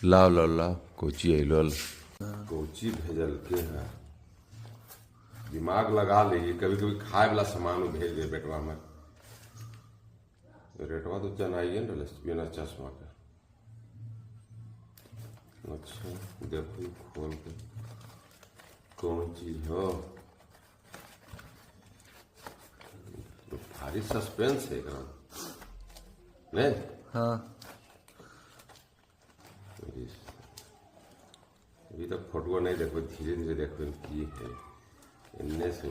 लाओ लाओ लाओ, कोची अइलो, कोची भेजल के है। दिमाग लगा ली, कभी कभी खाए वाला सामान भेज दे बेटवा में। रेटवा तो जनाइए न बिना चश्मा के। अच्छा देखो खोल के कौन चीज हो, तो भारी सस्पेंस है एकरा ने। हाँ। अभी तक फोटो नहीं देखो, धीरे धीरे देखो की है इन्ने से।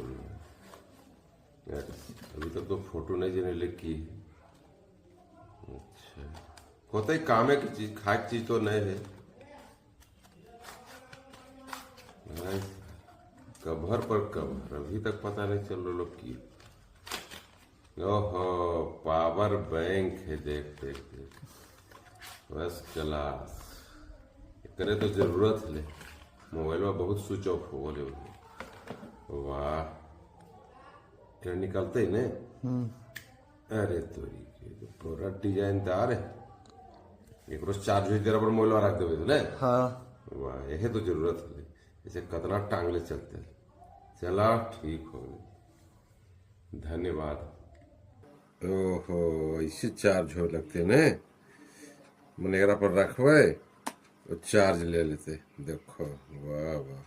अभी तक तो फोटो नहीं जने की है। अच्छा होता ही कामे की चीज, खाए की चीज तो नहीं है। कवर पर कवर, अभी तक पता नहीं चल रहा लोग की। ओहो पावर बैंक है, देख देख देख, बस क्लास। करे तो जरूरत है, मोबाइल में बहुत स्विच ऑफ हो गए। वाह क्या निकलते ही ने। अरे तोरी के तो पूरा डिजाइनदार है। एकरो चार्ज हुई देर पर मोबाइल रख देबे तो ने। हाँ। वाह यही तो जरूरत है, इसे कतना टांगले चलते। चला ठीक हो गए, धन्यवाद। ओहो ऐसे चार्ज हो लगते ने, मने एकरा पर रखबे और चार्ज ले लेते। देखो वाह वाह।